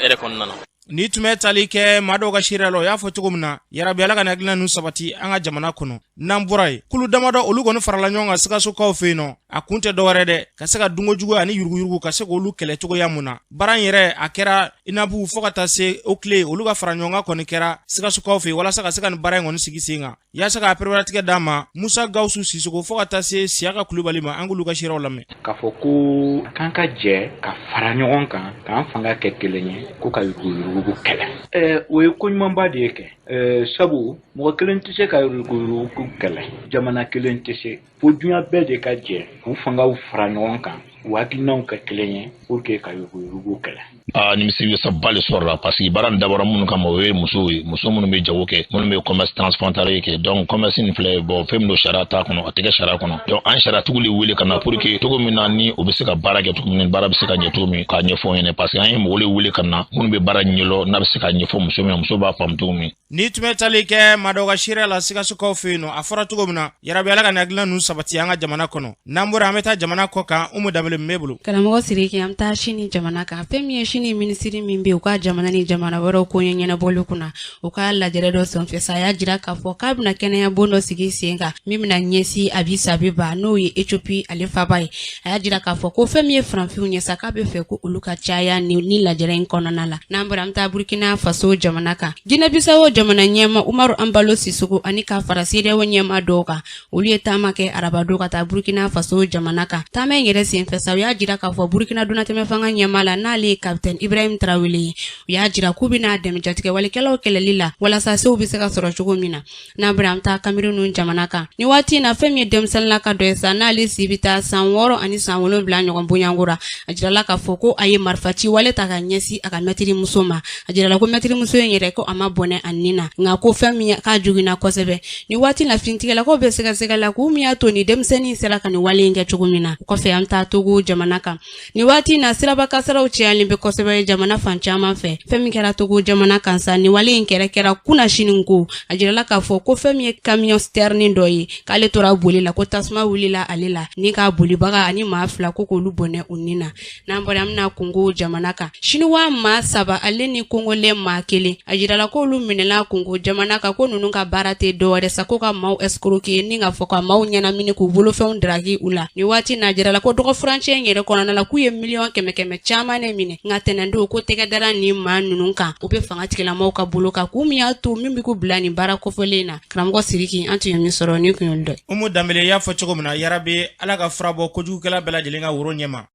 T: hɛrɛ kɔnɔna na.
B: Ni tun bɛ tali kɛ maa dɔw ka seereya la, o y'a fɔ cogo min na, yarabi Ala ka nin hakilina ninnu sabati an ka jamana kɔnɔ. N'an bɔra yen, kulu damadɔ olu kɔni farala ɲɔgɔn kan Sikasokaw fɛ yen nɔ. A kun tɛ dɔwɛrɛ dɛ, ka se ka dunkojugu ani yuruguyurugu, ka se k'olu kɛlɛ cogoya mun na. Baara in yɛrɛ, a kɛra inabu fo ka taa se o tile, olu ka fara ɲɔgɔn kan kɔni kɛra Sikasokaw fɛ yen, walasa ka se ka nin baara in kɔni sigi sen kan, yaasa k'a pereperelatigɛ d'a ma. Musa Gawusu Sisoko fo ka taa se Siyaka Kulubali ma, an k'olu ka seerew lamɛn.
U: K'a fɔ ko k'an ka jɛ ka fara ɲɔgɔn kan, k'an fanga kɛ kelen ye ko ka yuruguyurugu kɛlɛ, o ye ko ɲumanba de ye kɛ, sabu mɔgɔ kelen tɛ se ka yuruguyurugu kɛlɛ, jamana kelen tɛ se, fo duɲa bɛɛ de ka jɛ k'u fangaw fara ɲɔgɔn kan, u hakilinaw kɛ kelen ye pour que ka yuruguyurugu kɛlɛ.
V: Aa, nimisiwasaba le sɔrɔla, parce que baara nin dabɔra minnu kama, o ye musow ye, muso minnu bɛ jago kɛ, minnu bɛ commerce transfrontalier kɛ. Donc commerce nin filɛ, bon, fɛn min don, sariya t'a kɔnɔ, a tɛ kɛ sariya kɔnɔ. Donc an sariyatigiw le wele ka na pour que cogo min na ni o bɛ se ka baara kɛ cogo min, baara bɛ se ka ɲɛ cogo min, k'a ɲɛfɔ ɲɛna, parce que an ye mɔgɔ le wele ka na minnu bɛ baara ɲɛlɔ, n'a bɛ se ka ɲɛfɔ muso min, muso b'a faamu cogo min.
B: Ni tun bɛ tali kɛ maa dɔw ka seereya la Sikasokaw fɛ yen nɔ, a fɔra cogo min na, yarabi Ala ka nin hakilina ninnu sabati an ka jamana kɔnɔ. N'an bɔra, an bɛ taa jamana kɔ kan. Umu Danbele min b'e bolo.
W: Karamɔgɔ Siriki, an bɛ taa Sini jamana kan. Fɛn min ye Sini minisiri min bɛ yen, u ka jamana ni jamana wɛrɛw ko ɲɛ ɲɛnabɔli kunna, u ka lajɛrɛ dɔ senfɛ sa, a y'a jira k'a fɔ k'a bɛna kɛnɛya bon dɔ sigi sen kan min bɛna ɲɛsin Addis Abeba, n'o ye Ethiopie ale faba ye. A y'a jira k'a fɔ ko fɛn min ye farafinw ye sa, k'a bɛ fɛ ko olu ka caya ni lajɛrɛ in kɔnɔna la. N'an bɔra, an bɛ taa Burkina Faso jamana kan. Guinée-Bissau jamana ɲɛma Umaru Embalo Sissoco ani ka fara CEDEAO ɲɛma dɔw kan, olu ye taama kɛ arabadon ka taa Burkina Faso jamana kan. Taama in yɛrɛ senfɛ sa, u y'a jira k'a fɔ Burkina donatɛmɛ fanga ɲɛma la, n'ale ye capitaine Ibrahim Traoré ye, u y'a jira k'u bɛna dɛmɛ jatigɛwalekɛlaw kɛlɛli la walasa sew bɛ se ka sɔrɔ cogo min na. N'an bɔra, an bɛ taa Cameroun jamana kan. Ni waati in na, fɛn min ye denmisɛnninlaka dɔ ye sa, n'ale si bɛ taa san 6 ani san 7 ɲɔgɔn bonyanko ra, a jirala k'a fɔ ko a ye marifaci wale ta ka ɲɛsin a ka mɛtiri muso ma. A jirala ko mɛtiri muso in yɛrɛ, ko a ma bɔnɛ a ni na, nka ko fɛn min k'a joginna kosɛbɛ. Ni waati na, finitigilakaw bɛ sɛgɛsɛgɛ la k'u min y'a to ni denmisɛnnin sera ka nin wale in kɛ cogo min na. O kɔfɛ, an bɛ taa Togo jamana kan. Ni waati na, siraba kasaraw cayalen bɛ kosɛbɛ jamana fan caman fɛ. Fɛn min kɛra Togo jamana kan sa, ni wale in kɛra kɛra kunasini ko a jirala k'a fɔ ko fɛn min ye camion citerne dɔ ye, k'ale tora boli la, ko tasuma wulila ale la ni k'a bolibaga ani maa 2, ko k'olu bɔnɛ u ni na. N'an bɔra, an bɛna Kongo jamana kan. Siniwa maa 3 ale ni kongolɛ maa 1, a jirala k'olu minɛla Kongo jamana kan, ko ninnu ka baara tɛ dɔwɛrɛ sa ko ka maaw escroquer ni k'a fɔ ka maaw ɲɛnamini k'u bolofɛnw daraki u la. Ni waati n'a jirala ko dɔgɔ furancɛ in yɛrɛ kɔnɔna la, k'u ye miliyɔn kɛmɛ kɛmɛ caman ne minɛ, nka tɛnɛndon ko tɛgɛ dara nin maa ninnu kan, u bɛ fanga tigilamaw ka bolo kan, k'u min y'a to min bɛ k'u bila nin baara kofɔlen na. Karamɔgɔ Siriki, an tun ye min sɔrɔ, nin kun y'olu dɔ ye.
B: Umu Danbele y'a fɔ cogo min na, yarabi Ala ka fura bɔ kojugukɛla bɛɛ lajɛlen ka woro ɲɛma.